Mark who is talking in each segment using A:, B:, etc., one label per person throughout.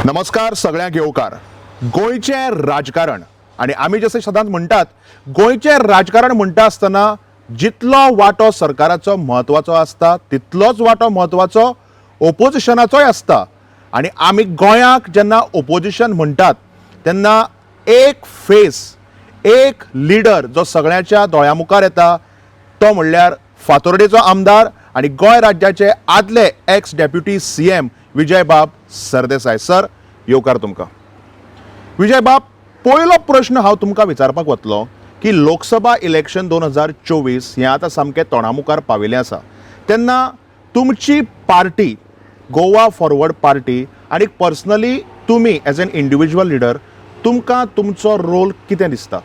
A: नमस्कार सगळ्यांक येवकार. गोंयचें राजकारण आनी आमी जशें सदांच म्हणटात, गोंयचें राजकारण म्हणटा आसतना जितलो वांटो सरकाराचो म्हत्वाचो आसता, तितलोच वांटो म्हत्वाचो ओपोजिशनाचोय आसता. आनी आमी गोंयाक जेन्ना ओपोजिशन म्हणटात तेन्ना एक फेस, एक लिडर जो सगळ्यांच्या दोळ्या मुखार येता तो म्हणल्यार फातोर्डेचो आमदार आनी गोंय राज्याचे आदले एक्स डेप्युटी सीएम विजयबाब सरदेसाय. सर, येवकार तुमकां. विजयबाब, पयलो प्रश्न हांव तुमकां विचारपाक वतलो की लोकसभा इलेक्शन 2024 हें आतां सामकें तोंडा मुखार पाविल्लें आसा, तेन्ना तुमची पार्टी गोवा फॉरवर्ड पार्टी आनी पर्सनली तुमी एज एन इंडिविज्युअल लिडर, तुमकां तुमचो रोल कितें दिसता?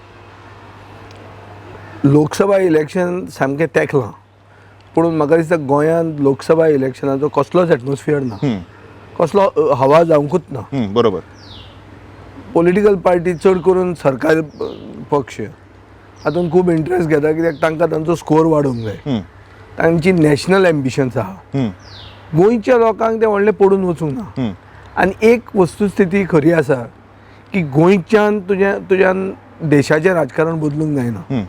B: लोकसभा इलेक्शन सामकें तेंकलां, पूण म्हाका दिसता गोंयांत लोकसभा इलेक्शनाचो कसलोच एटमॉस्फियर ना, कसलो हवा जावंकूच ना.
A: बरोबर.
B: पॉलिटिकल पार्टी, चड करून सरकारी पक्ष हातूंत खूब इंट्रस्ट घेता, कित्याक तांकां तांचो स्कोर वाडोवंक जाय. तांची नॅशनल एम्बिशन्स आहा. गोंयच्या लोकांक तें व्हडलें पडून वचूंक ना. आनी एक वस्तुस्थिती खरी आसा की गोंयच्यान तुज्यान देशाचें राजकारण बदलूंक जायना.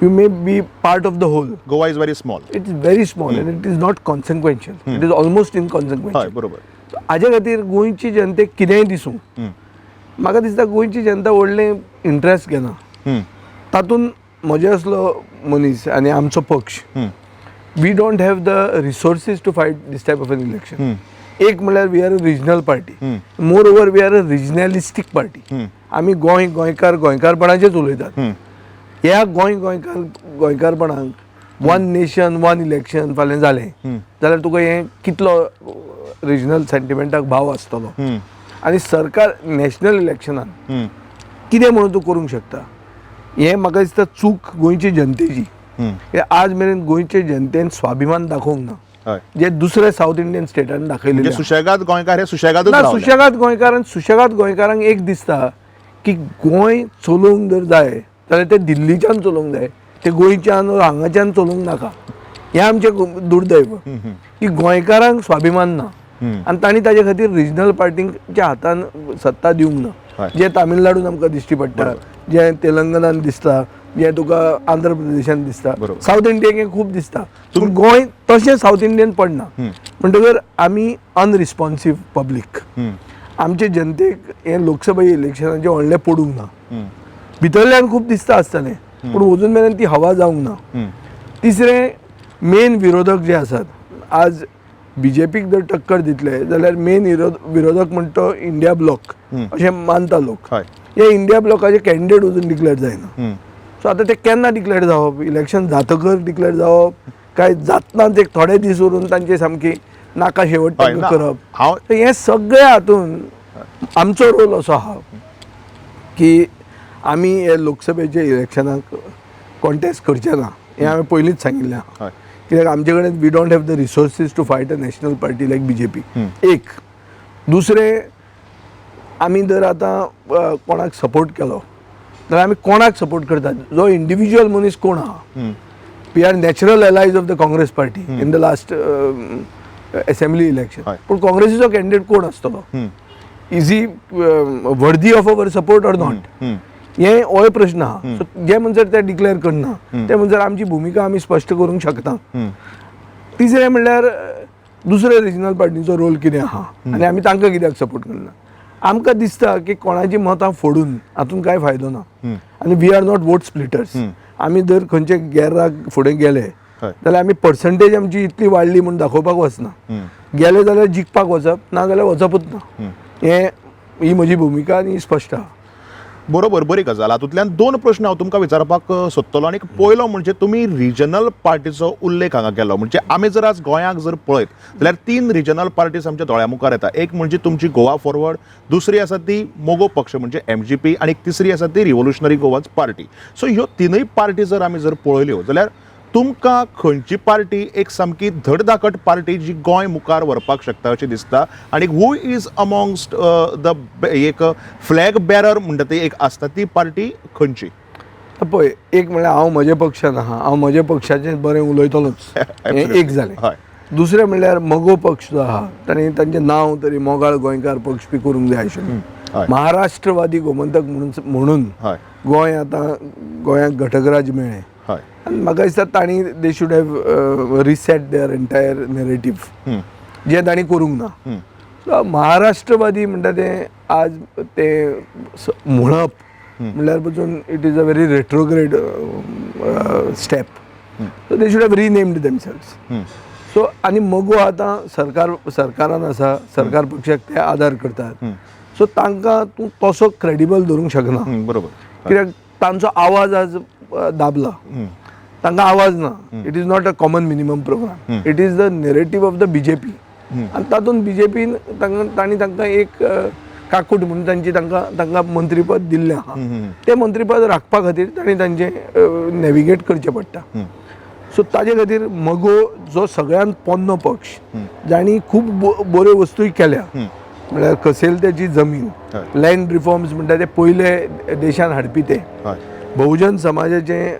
B: You may be part of the whole.
A: Goa is very small.
B: It is very small and it is not consequential. It is almost inconsequential.
A: बरोबर.
B: हाजे खातीर गोंयची जनतेक कितेंय दिसूं, म्हाका दिसता गोंयची जनता व्हडलें इंट्रस्ट घेना. तातूंत म्हजे असलो मनीस आनी आमचो पक्ष, we don't have the resources to fight this type of an election. एक म्हणल्यार we are a regional party. Moreover, we are a regionalistic party. आमी गोंय, गोंयकार, गोंयकारपणाचेच उलयतात. ह्या गोंय, गोंयकार, गोंयकारपणाक वन नेशन वन इलेक्शन फाल्यां जालें जाल्यार तुका हें कितलो रिजनल सेंटिमेंटाक भाव आसतलो? आनी सरकार नॅशनल इलेक्शनान कितें म्हणून तूं करूंक शकता? हें म्हाका दिसता चूक गोंयची जनतेची. कित्याक आज मेरेन गोंयचे जनतेन स्वाभिमान दाखोवंक ना, जे दुसरे सावथ इंडियन स्टेटान दाखयलेले
A: म्हणजे
B: आहा.
A: सुशेगाद गोंयकार हे सुशेगादूच
B: ना.
A: रावले.
B: सुशेगाद गोंयकार आनी सुशेगाद गोंयकारांक एक दिसता की गोंय चलोवंक जर जाय जाल्यार ते दिल्लीच्यान चलोवंक जाय, ते गोंयच्यान वा हांगाच्यान चलोवंक नाका. हें आमचें दुर्दैव की गोंयकारांक स्वाभिमान ना आनी तांणी ताजे खातीर रिजनल पार्टींच्या हातान सत्ता दिवंक ना. जे तामिळनाडून आमकां दिश्टी पडटा, जे तेलंगणान दिसता, जे तुका आंध्र प्रदेशान दिसता. सावथ इंडियेक हें खूब दिसता, पूण गोंय तशें सावथ इंडियन पडना. म्हणटकर आमी अनरिस्पॉन्सीव पब्लीक. आमचे जनतेक हें लोकसभा इलेक्शनाचें व्हडलें पडूंक ना. भितरल्यान खूब दिसता आसतलें, पूण अजून मेरेन ती हवा जावंक ना. तिसरें, मेन विरोधक जे आसात, आज बीजेपीक जर टक्कर दितले जाल्यार मेन विरोधक म्हणटा तो इंडिया ब्लॉक अशें मानता लोक. हे इंडिया ब्लॉकाचे कॅन्डिडेट अजून डिक्लेअर जायना. सो आतां ते केन्ना डिक्लेअर जावप? इलेक्शन जातकर डिक्लेअर जावप काय जातनाच एक थोडे दीस उरून तांचे सामकी नाका शेवट तांकां
A: ना,
B: करप?
A: हांव
B: तर हें सगळें हातून आमचो रोल असो आहा की आमी हे लोकसभेच्या इलेक्शनाक कॉन्टेस्ट करचे ना, हें हांवें पयलींच सांगिल्लें आहा. कित्याक आमचे कडेन we don't have the resources to fight a national party like BJP. एक दुसरें, आमी जर आतां कोणाक सपोर्ट केलो जाल्यार आमी कोणाक सपोर्ट करतात, जो इंडिविज्युअल मनीस कोण आहा? We are natural allies of the Congress party in the last assembly election. पूण काँग्रेसीचो कॅन्डिडेट कोण आसतलो? Is he worthy of our support or not? हें होय प्रश्न आहा. सो जे म्हणसर ते डिक्लेअर करना ते म्हणसर आमची भुमिका आमी स्पश्ट करूंक शकता. तिसरें म्हणल्यार दुसऱ्या रिजनल पार्टीचो रोल कितें आहा आनी आमी तांकां कित्याक सपोर्ट करना? आमकां दिसता की कोणाची मतां फोडून हातूंत कांय फायदो ना आनी we are not vote splitters. आमी जर खंयचे गेर्राक फुडें गेले जाल्यार आमी पर्संटेज आमची इतली वाडली म्हूण दाखोवपाक वचना. गेले जाल्यार जिखपाक वचप, ना जाल्यार वचपूच ना. हें ही म्हजी भुमिका आनी ही स्पश्ट आहा.
A: बरोबर, बरी गजाल. हातूंतल्यान दोन प्रश्न हांव तुमकां विचारपाक सोदतलो आनी पयलो म्हणजे तुमी रिजनल पार्टीचो उल्लेख हांगा केलो. म्हणजे आमी जर आज गोंयाक जर पळयत जाल्यार तीन रिजनल पार्टीज आमच्या दोळ्या मुखार येता. एक म्हणजे तुमची गोवा फॉरवर्ड, दुसरी आसा ती मोगो पक्ष म्हणजे एमजीपी आनी तिसरी आसा ती रिव्होल्युशनरी गोवाच पार्टी. सो ह्यो तिनूय पार्टी जर आमी जर पळयल्यो जाल्यार तुमकां खंयची पार्टी एक सामकी धडधाकट पार्टी जी गोंय मुखार व्हरपाक शकता अशें दिसता आनी who is amongst the एक फ्लॅग बॅरर म्हणटा ती एक आसता, ती पार्टी खंयची?
B: पळय, एक म्हणल्यार हांव म्हज्या पक्षान आहा, हांव म्हज्या पक्षाचें बरें उलयतलोच, हें एक जालें. दुसरें म्हणल्यार मगो पक्ष जो आहा तांणी तांचें नांव तरी मोगाळ गोंयकार पक्ष बी करूंक जाय आशिल्लें. महाराष्ट्रवादी गोमंतक म्हणून म्हणून गोंय आतां गोंयाक घटकराज्य मेळ्ळें आनी म्हाका दिसता तांणी they should have reset their entire narrative, जें तांणी करूंक ना. सो महाराष्ट्रवादी म्हणटा तें आज तें म्हणप म्हणल्यार पसून it is a very retrograde step. So they should have renamed themselves. So आनी मगो आतां सरकारान आसा, सरकार पक्षाक ते आदार करतात. सो तांकां तूं तसो क्रेडिबल धरूंक शकना, कित्याक तांचो आवाज आज दाबला, तांकां आवाज ना. It is not a common minimum program, it is the narrative of the BJP. आनी तातूंत बीजेपीन तांकां तांणी तांकां एक काकूट म्हणून तांची तांकां तांकां मंत्रीपद दिल्लें आहा. तें मंत्रीपद राखपा खातीर तांणी तांचें नॅविगेट करचें पडटा. सो ताजे खातीर मगो जो सगळ्यांत पोन्नो पक्ष, जांणी खूब बऱ्यो वस्तूय केल्या, म्हळ्यार कसेल त्याची जमीन, लँड रिफॉर्म्स म्हणटा ते पयले देशान हाडपी ते, बहुजन समाजाचें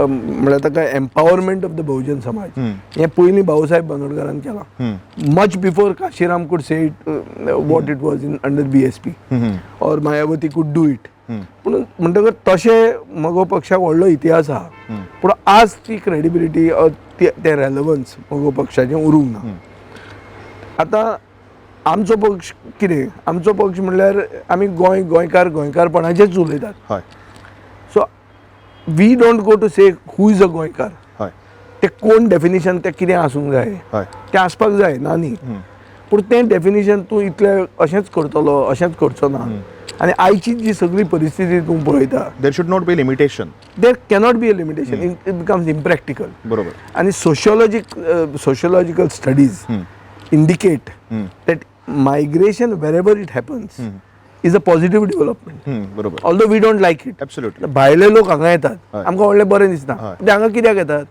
B: म्हळ्यार ताका empowerment of the Bahujan Samaj हें पयलीं भाऊसाहेब बांदोडकारान केलां, much before Kashiram could say it what it was in under BSP or Mayawati could do it. पूण म्हणटकच तशें मगो पक्षाक व्हडलो इतिहास आहा, पूण आज ती क्रेडिबिलिटी, तें रेलवन्स मगो पक्षाचें उरूंक ना. आतां आमचो पक्ष कितें, आमचो पक्ष म्हणल्यार आमी गोंय गोंयकार गोंयकारपणाचेच उलयतात. So we don't go to say who is a गोंयकार. ते कोण डेफिनेशन तें कितें आसूंक जाय, तें आसपाक जाय ना न्ही, पूण तें डेफिनेशन तूं इतलें अशेंच करतलो, अशेंच करचो ना. आनी आयची जी सगळी परिस्थिती तूं पळयता,
A: There should not be limitation.
B: There cannot be a limitation, it becomes impractical. आनी sociological studies indicate that migration, wherever it happens, is a positive development, although we don't like it. भायले लोक हांगा येतात, आमकां व्हडलें बरें दिसना. ते हांगा कित्याक येतात?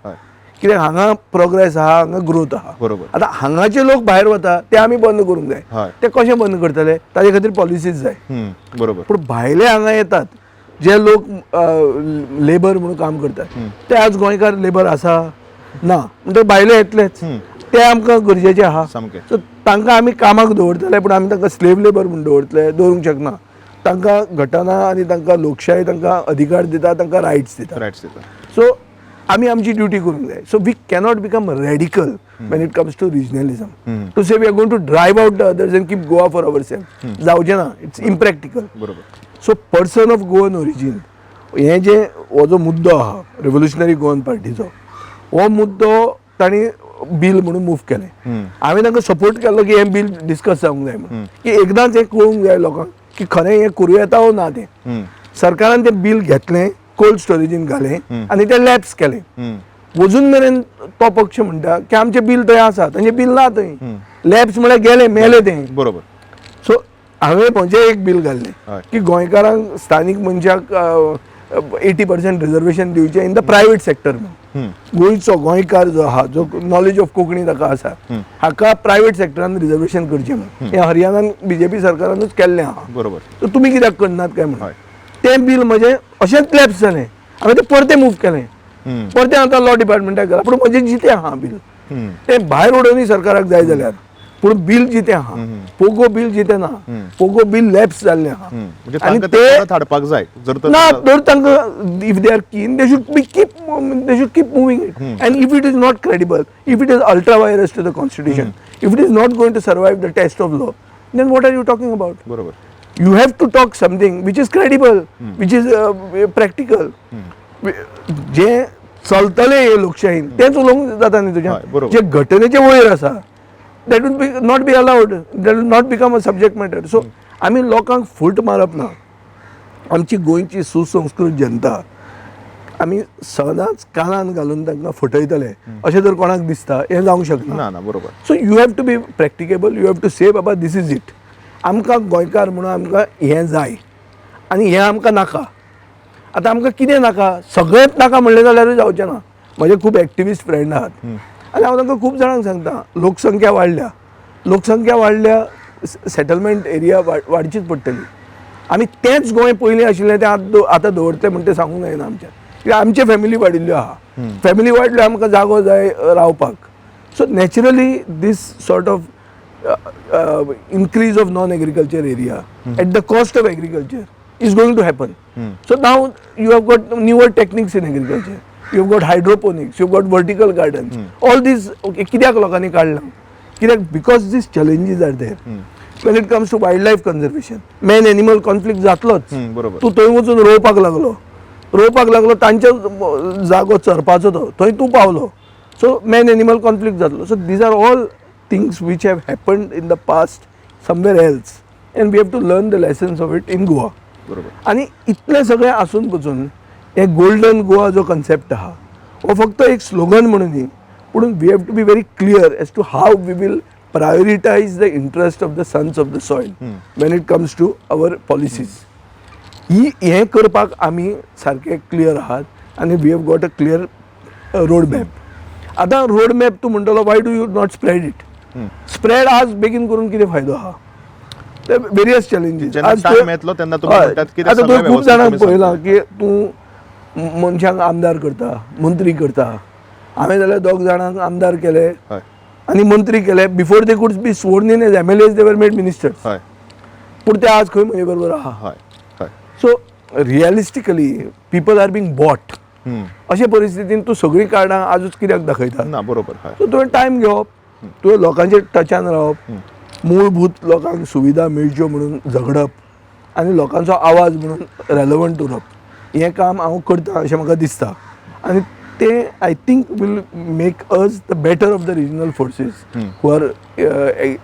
B: कित्याक हांगा प्रोग्रेस आहा, हांगा ग्रोथ आहा. आतां हांगाचे लोक भायर वता ते आमी बंद करूंक जाय. ते कशें बंद करतले? ताजे खातीर पॉलिसीज जाय. पूण भायले हांगा येतात, जे लोक लेबर म्हणून काम करतात, ते आज गोंयकार लेबर आसा ना, म्हणटकीर भायले येतलेच, ते आमकां गरजेचे आहा. सो तांकां आमी कामाक दवरतले, पूण आमी तांकां स्लेव लेबर म्हूण दवरतले? दवरूंक शकना. तांकां घटना आनी तांकां लोकशाय तांकां अधिकार दिता, तांकां रायट्स दिता.
A: रायट्स दिता.
B: सो आमी आमची ड्युटी करूंक जाय. So we cannot become radical when it comes to regionalism, to say we are going to drive out the others and keep Goa for our self. जावचें ना, it's impractical. So person of Goan origin हें जे हो जो मुद्दो आहा revolutionary Goan पार्टीचो, हो मुद्दो तांणी बील म्हणून मूव केलें. हांवें तांकां सपोर्ट केलो की हें बील डिस्कस जावंक जाय म्हणून, की एकदांच हें कळूंक जाय लोकांक की खरें हें करूं येता वो ना तें. सरकारान तें बील घेतलें, कोल्ड स्टोरेजीन घालें आनी तें लॅप्स केलें. अजून मेरेन तो पक्ष म्हणटा की आमचें बील थंय आसा. तांचें बील ना थंय. लॅप्स म्हळ्यार गेलें, मेलें तें. सो हांवें म्हजें एक बील घाल्लें की गोंयकारांक, स्थानीक मनशाक 80% रिजर्वेशन दिवचें इन the private sector म्हणून. गोंयचो गोंयकार जो आहा, जो नॉलेज ऑफ कोंकणी ताका आसा, हाका प्रायवेट सेक्टरान रिजर्वेशन करचें म्हणून. हें हरियाणान बीजेपी सरकारानूच केल्लें आहा. तर तुमी कित्याक करनात काय म्हणून. तें बील म्हजें अशेंच लॅप्स जालें. हांवें तें परतें मूव केलें, परतें आतां लॉ डिपार्टमेंटाक घालां, पूण म्हजें जितें आहा बील. तें भायर उडोवनी सरकाराक जाय जाल्यार, पूण बील जितें आहा. पोगो बील जितें ना, पोगो बील लॅप्स जाल्लें आहा.
A: म्हणजे
B: आनी
A: तांकां
B: ते
A: ते परत हाडपाक जाय जर तर
B: ना, तर तांकां if they are keen, they should keep moving it. And if it is not credible, if it is ultra vires to the constitution, if it is not going to survive the test of law, then what are you talking about? You have to talk something which is credible, which is practical. जे चलतले हे लोकशाहीन तेच उलोवंक जाता न्ही तुज्या.
A: बरोबर.
B: जे घटनेचे वयर आसा, that will be not be allowed, that will not become a subject matter. So आमी लोकांक फट मारप ना. आमची गोंयची सुसंस्कृत जनता आमी सदांच कानान घालून तांकां फटयतले अशें जर कोणाक दिसता, हें जावंक शकना.
A: ना ना, बरोबर.
B: So you have to be practicable, you have to say, Baba, this is it. आमकां गोंयकार म्हणून आमकां हें जाय आनी हें आमकां नाका. आतां आमकां कितें नाका? सगळेंच नाका म्हणलें जाल्यारूय जावचें ना. म्हजे खूब एक्टिविस्ट फ्रेंड आहात आनी हांव तांकां खूब जाणांक सांगता, लोकसंख्या वाडल्या, लोकसंख्या वाडल्या, सेटलमेंट एरिया वाडचीच पडटली. आमी तेंच गोंय पयलीं आशिल्लें तें आतां दवरतले म्हण तें सांगूंक जायना आमच्यान, कित्याक आमचे फॅमिली वाडिल्ल्यो आहा. फॅमिली वाडल्यो, आमकां जागो जाय रावपाक. So naturally this sort of increase of non agriculture area at the cost of agriculture is going to happen. So now you have got newer techniques in agriculture. You have got hydroponics, you have got vertical gardens. All these, okay, कित्याक लोकांनी काडला, कित्याक? Because these challenges are there. When it comes to wildlife conservation, man animal conflict जातलोच.
A: बरोबर.
B: तूं थंय वचून रोवपाक लागलो, रोवपाक लागलो, तांच्या जागो चरपाचो तो, थंय तूं पावलो, सो मॅन एनिमल कॉन्फ्लिक्ट जातलो. So these are all things which have happened in the past somewhere else and we have to learn the lessons of it in Goa. आनी इतलें सगळें आसून पसून हे गोल्डन गोवा जो कन्सेप्ट आहा हो फक्त एक स्लोगन म्हणून न्ही, पूण we have to be very clear as to how we will prioritize the interest of the sons of the soil when it comes to our policies. ही हें करपाक आमी सारके क्लियर आहात आनी we have got a clear road map. आतां road map तूं म्हणटलो, why do you not spread it? Spread आज बेगीन करून कितें फायदो आहा? ते वेरियस चॅलेंजीस.
A: जेन्ना time येतलो तेन्ना तुमी म्हणटात की ते
B: आतां
A: सगळें
B: तुवें खूब
A: वेवस्थीत
B: जाणांक
A: तुमी
B: पळयलां की तूं मनशांक आमदार करता, मंत्री करता. हांवें जाल्यार दोग जाणांक आमदार केले आनी मंत्री केले. Before they could be sworn in as MLAs, they were made ministers. पूण ते आज खंय म्हजे बरोबर आहा?
A: हय हय
B: So realistically, people are being bought. अशे परिस्थितीन तूं सगळीं कारणां आजूच कित्याक दाखयता?
A: ना, बरोबर, हय.
B: सो तुवें टायम घेवप, तुवें लोकांच्या टचान रावप, मूलभूत लोकांक सुविधा मेळच्यो म्हणून झगडप आनी लोकांचो आवाज म्हणून रेलवंट उरप, हें काम हांव करता अशें म्हाका दिसता आनी तें I think will make us the better of the regional forces who are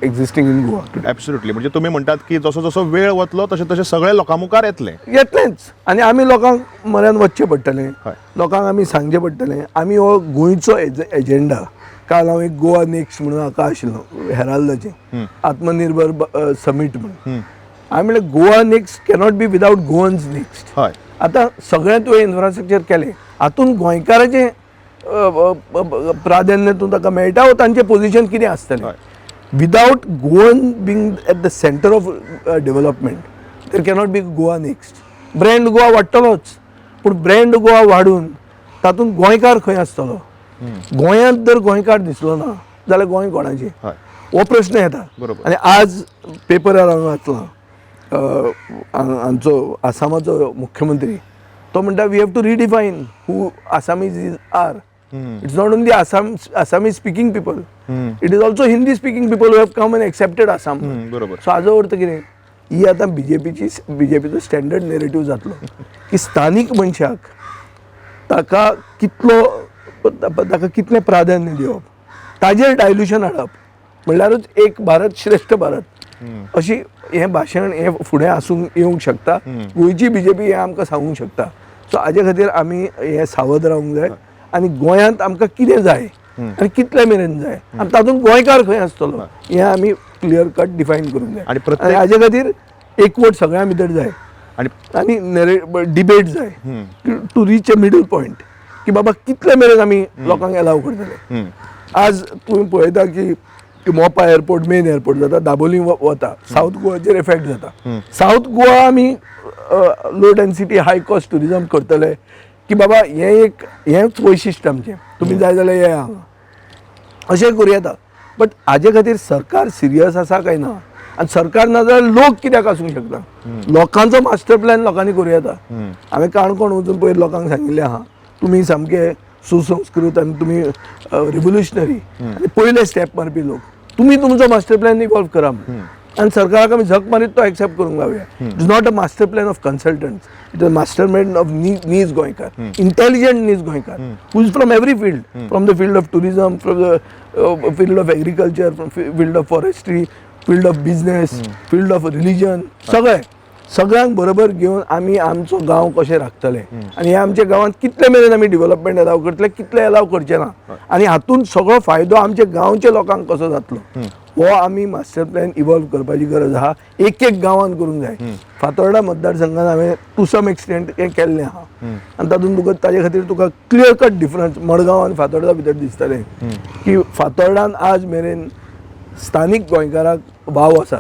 B: existing in Goa.
A: Absolutely. म्हणजे तुमी म्हणटात की जसो जसो वेळ वतलो तशें तशें सगळे लोकां मुखार येतले.
B: येतलेंच आनी आमी लोकांक म्हऱ्यान वचचें पडटलें. लोकांक आमी सांगचें पडटलें, आमी हो गोंयचो एजेंडा. काल हांव एक गोवा नेक्स्ट म्हणून हाका आशिल्लो, हेराल्दाचें आत्मनिर्भर समीट म्हणून. हांवें म्हणलें, Goa next cannot be without Goans next. आतां सगळें तुवें इन्फ्रास्ट्रक्चर केलें, हातूंत गोंयकाराचें प्राधान्य तूं ताका मेळटा वो तांचें पोजिशन कितें आसतलें? Without Goan being at the center of development, there cannot be Goa next. Brand Goa वाडटलोच, पूण ब्रँड गोवा वाडून तातूंत गोंयकार खंय आसतलो? गोंयांत जर गोंयकार दिसलो ना जाल्यार गोंय कोणाचें? हो प्रश्न येता. आनी आज पेपरार हांवें वाचलां, आमचो आसामाचो मुख्यमंत्री तो म्हणटा, we have to redefine who Assamese is are. It's not only Assamese speaking people, it is also Hindi speaking people who have come and accepted Assam.
A: बरोबर
B: सो हाजो अर्थ कितें? ही आतां बीजेपीचो स्टँडर्ड नेरेटीव जातलो की स्थानीक मनशाक ताका कितलो, ताका कितलें प्राधान्य दिवप, ताजेर डायल्युशन हाडप म्हणल्यारूच एक भारत श्रेष्ठ भारत अशी हें भाशण हें फुडें आसूंक येवंक शकता. गोंयची बीजेपी हें आमकां सांगूंक शकता. सो हाजे खातीर आमी हें सावध रावंक जाय आनी गोंयांत आमकां कितें जाय आनी कितले मेरेन जाय आनी तातूंत गोंयकार खंय आसतलो हें आमी क्लियर कट डिफायन करूंक जाय.
A: आनी प्रत्येक
B: हाजे खातीर एकवट सगळ्यां भितर जाय
A: आनी
B: आनी डिबेट जाय to reach a middle point की बाबा कितले मेरेन आमी लोकांक एलाव करतले. आज तुमी पळयता की मोपा एअरपोर्ट मेन एअरपोर्ट जाता, दाबोली वता, सावथ गोवाचेर इफेक्ट जाता. सावथ गोवा आमी low density, high cost tourism करतले की बाबा हें एक हेंच वैशिश्ट आमचें, तुमी जाय जाल्यार येया हांगा, अशें करूं येता. बट हाजे खातीर सरकार सिरियस आसा काय ना? आनी सरकार ना जाल्यार लोक कित्याक आसूंक शकना? लोकांचो मास्टर प्लॅन लोकांनी करूं येता. हांवें काणकोण वचून पयर लोकांक सांगिल्लें आहा, तुमी सामके सुसंस्कृत आनी तुमी रिव्होल्युशनरी आनी पयले स्टेप मारपी लोक, तुमी तुमचो मास्टर प्लॅन इवॉल्व करा म्हणून. आनी सरकाराक आमी झक मारीत तो एक्सेप्ट करूंक लावया. It's not a master plan of consultants, it is master plan of नीज गोंयकार, इंटेलिजंट नीज गोंयकार who is from every field, from the field of tourism, from the field of agriculture, from field of forestry, field of business, field of religion. सगळे सगळ्यांक बरोबर घेवन आमी आमचो गांव कशें राखतले आनी ह्या आमच्या गांवांत कितले मेरेन आमी डिवलपमेंट एलाव करतले, कितले एलाव करचे ना आनी हातूंत सगळो फायदो आमच्या गांवच्या लोकांक कसो जातलो, हो आमी मास्टर प्लॅन इवॉल्व करपाची गरज आहा. एक एक गांवांत करूंक जाय. फातोर्डा मतदारसंघात हांवें टू सम एक्सटेंट हें केल्लें आहा आनी तातूंत तुका ताजे खातीर तुका क्लियर कट डिफरन्स मडगांव आनी फातोर्डा भितर दिसतलें की फातोर्डान आज मेरेन स्थानीक गोंयकाराक वाव आसा,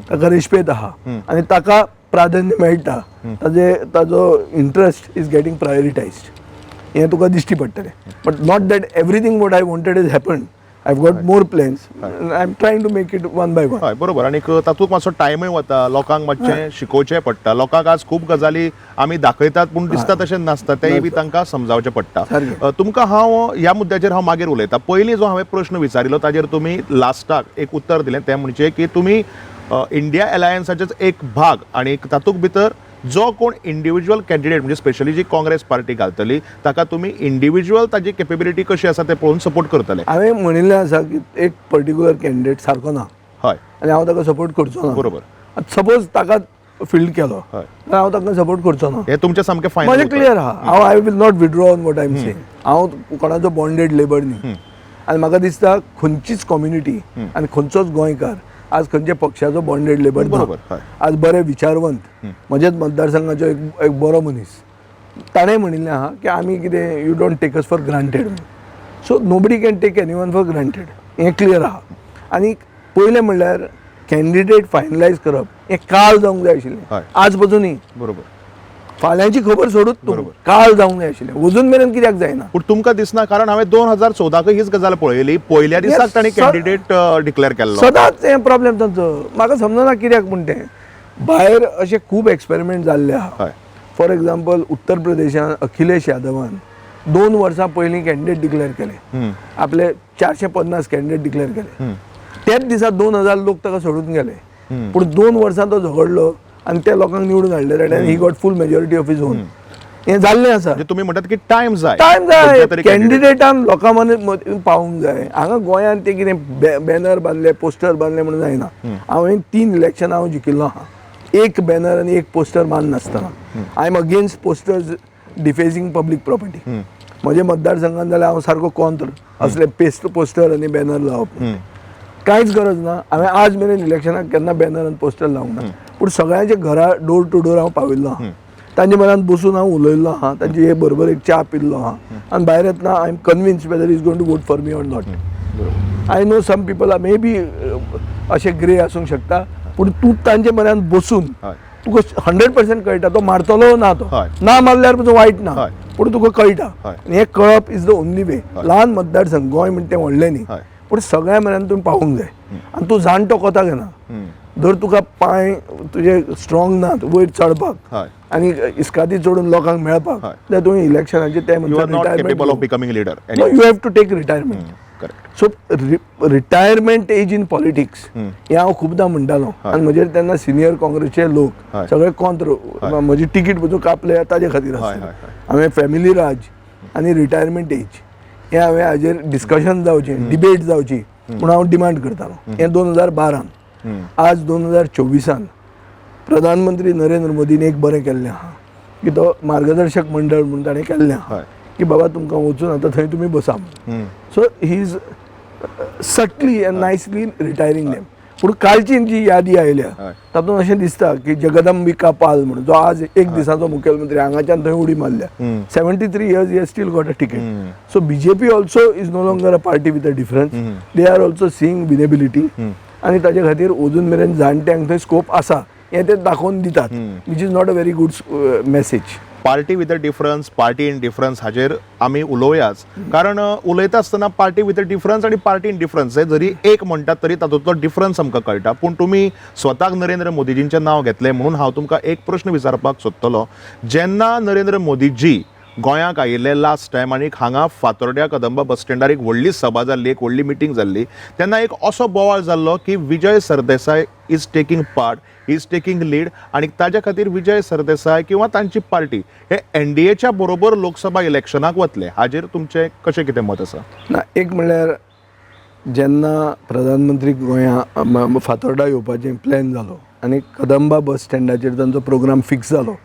B: ताका रेस्पेद आहा आनी ताका प्राधान्य मेळटा, ताजे ताजो इंट्रस्ट is getting प्रायोरिटायज्ड हें तुका दिश्टी पडटलें. But not that everything what I wanted is happen. I have got more plans. I am trying to make it one by one.
A: हय, बरोबर. आनीक तातूंत मातसो टायमूय वता, लोकांक मातशें शिकोवचें पडटा. लोकांक आज खूब गजाली आमी दाखयतात पूण दिसता तशें नासता, तेंय बी तांकां समजावचें पडटा.
B: सारकें.
A: तुमकां हांव ह्या मुद्द्याचेर हांव मागीर उलयता. पयलीं जो हांवें प्रश्न विचारिल्लो ताजेर तुमी लास्टाक एक उत्तर दिलें, तें म्हणजे की तुमी इंडिया अलायन्साचेच एक भाग आनी तातूंत भितर जो कोण इंडिविज्युअल कॅन्डिडेट म्हणजे स्पेशली जी काँग्रेस पार्टी घालतली ताका तुमी इंडिविज्युअल ताजी केपेबिलिटी कशी आसा तें पळोवन सपोर्ट करतले.
B: हांवें म्हणिल्लें आसा की एक पर्टिक्युलर कॅन्डिडेट सारको ना आनी हांव ताका सपोर्ट करचो ना. सपोज ताका फिल्ड केलो जाल्यार हांव ताका सपोर्ट करचो ना.
A: हें तुमचें सामकें फायनल.
B: म्हजें क्लियर आहा. हांव I will not withdraw on what I am saying. हांव कोणाचो बॉन्डेड लेबर न्ही आनी म्हाका दिसता खंयचीच कम्युनिटी आनी खंयचोच गोंयकार आज खंयच्या पक्षाचो बॉन्डेड लेबर ना.
A: बरोबर, हय.
B: आज बरे विचारवंत म्हज्याच मतदारसंघाचो एक बरो मनीस ताणें म्हणिल्लें आहा की आमी कितें, you don't take us for granted. So nobody can take anyone for granted, हें क्लियर आहा. आनी पयलें म्हणल्यार कॅन्डिडेट फायनलायज करप हें काल जावंक जाय आशिल्लें, आज पसून न्ही. फाल्यांची खबर सोडूच तूं, काल जावंक जाय आशिल्लें, अजून मेरेन कित्याक जायना?
A: पूण तुमकां दिसना, कारण हांवें 2014 हीच गजाल पळयली, पयल्या दिसाक तांणी कॅन्डिडेट डिक्लेअर केल्लो.
B: सदांच हें प्रॉब्लेम तांचो, म्हाका समजना कित्याक म्हूण तें. भायर अशे खूब एक्सपेरिमेंट जाल्ले आहा. फॉर एग्जाम्पल उत्तर प्रदेशान अखिलेश यादवान 2 वर्सां पयलीं कॅन्डिडेट डिक्लेअर केले, आपले 450 कॅन्डिडेट डिक्लेअर केले. त्याच दिसा 2000 लोक ताका सोडून गेले, पूण 2 वर्सां तो झगडलो आनी त्या लोकांक निवडून हाडले आनी he got full majority of his own. हें जाल्लें आसा.
A: तुमी म्हणटात की टायम जाय,
B: टायम जाय, कॅन्डिडेटान लोकां मदीं पावूंक जाय. हांगा गोंयांत ते कितें बॅनर बांदले पोस्टर बांदले म्हणून जायना. हांवें 3 इलेक्शन हांव जिखिल्लो आहा, एक बॅनर आनी एक poster बांदनासतना. I am against posters defacing public property. म्हज्या मतदारसंघान जाल्यार हांव सारको कॉन्त्र असले पेस्ट पोस्टर आनी बॅनर लावप कांयच गरज ना. हांवें आज मेरेन इलेक्शनाक केन्ना बॅनर आनी पोस्टर लावंक ना, पूण सगळ्यांच्या घरा डोर टू डोर हांव पाविल्लो आहा, तांच्या मनान बसून हांव उलयल्लो आहा, तांचे हे बरोबर एक च्या पिल्लो आहा आनी भायर येतना I am convinced whether is going to vote for me or not. I know some people are maybe अशे ग्रे आसूंक शकता, पूण तूं तांचे मनान बसून तुका 100% कळटा तो मारतलो ना, तो ना मारल्यार पसून वायट ना, पूण तुका कळटा. आनी हें कळप is the only वे. ल्हान मतदारसंघ गोंय म्हणटा तें व्हडलें न्ही, पूण सगळ्या मनान तुमी पावूंक जाय. आनी तूं जाणटो कोताक येना, जर तुका पांय तुजे स्ट्रॉंग नात वयर चडपाक आनी इस्कादी चडून लोकांक मेळपाक जाल्यार तुवें इलेक्शनाचेर ते
A: म्हणटा
B: you have to take retirement. So retirement age in politics हें हांव खुबदां म्हणटालो आनी म्हजेर तेन्ना सिनियर काँग्रेसचे लोक सगळे कॉन्त्र, म्हजी तिकीट पसून कापले ताजे खातीर आसता. हांवें फॅमिली राज आनी रिटायरमेंट एज हें हांवें हाजेर डिस्कशन जावचें, डिबेट जावची म्हूण हांव डिमांड करतालो. हें 2012. आज 2024 प्रधानमंत्री नरेंद्र मोदीन एक बरें केल्लें आहा की तो मार्गदर्शक मंडळ म्हूण ताणें केल्लें आहा की बाबा तुमकां वचून आतां थंय तुमी बसा म्हणून. So he is subtly and nicely retiring them. पूण कालची जी यादी आयल्या तातूंत अशें दिसता की जगदंबिका पाल म्हणून जो आज एक दिसाचो मुखेलमंत्री हांगाच्यान थंय उडी मारल्या, 73 years he still got a ticket. So BJP also is no longer a party with a difference. They are also seeing winnability आनी ताजे खातीर अजून मेरेन जाणट्यांक थंय स्कोप आसा हें ते दाखोवन दितात, which is not a very good message.
A: Party with a difference, party in difference हाजेर आमी उलोवयाच, कारण उलयता आसतना पार्टी विथ अ डिफरन्स आनी पार्टी इन डिफरन्स हे जरी एक म्हणटात तरी तातूंतलो डिफरन्स आमकां कळटा. पूण तुमी स्वताक नरेंद्र मोदीजींचें नांव घेतलें म्हणून हांव तुमकां एक प्रश्न विचारपाक सोदतलो. जेन्ना नरेंद्र मोदीजी गोंयाक आयिल्ले लास्ट टायम आनी हांगा फातोर्ड्या कदंबा बस स्टँडार एक व्हडली सभा जाल्ली, एक व्हडली मिटींग जाल्ली, तेन्ना एक असो बोवाळ जाल्लो की Vijay Sardesai is taking part, is taking lead आनी ताज्या खातीर विजय सरदेसाय किंवा तांची पार्टी हे एनडीएच्या बरोबर लोकसभा इलेक्शनाक वतले. हाजेर तुमचें कशें कितें मत आसा?
B: ना, एक म्हणल्यार जेन्ना प्रधानमंत्री गोंया फातोर्डा येवपाचें प्लॅन जालो आनी कदंबा बस स्टँडाचेर तांचो प्रोग्राम फिक्स जालो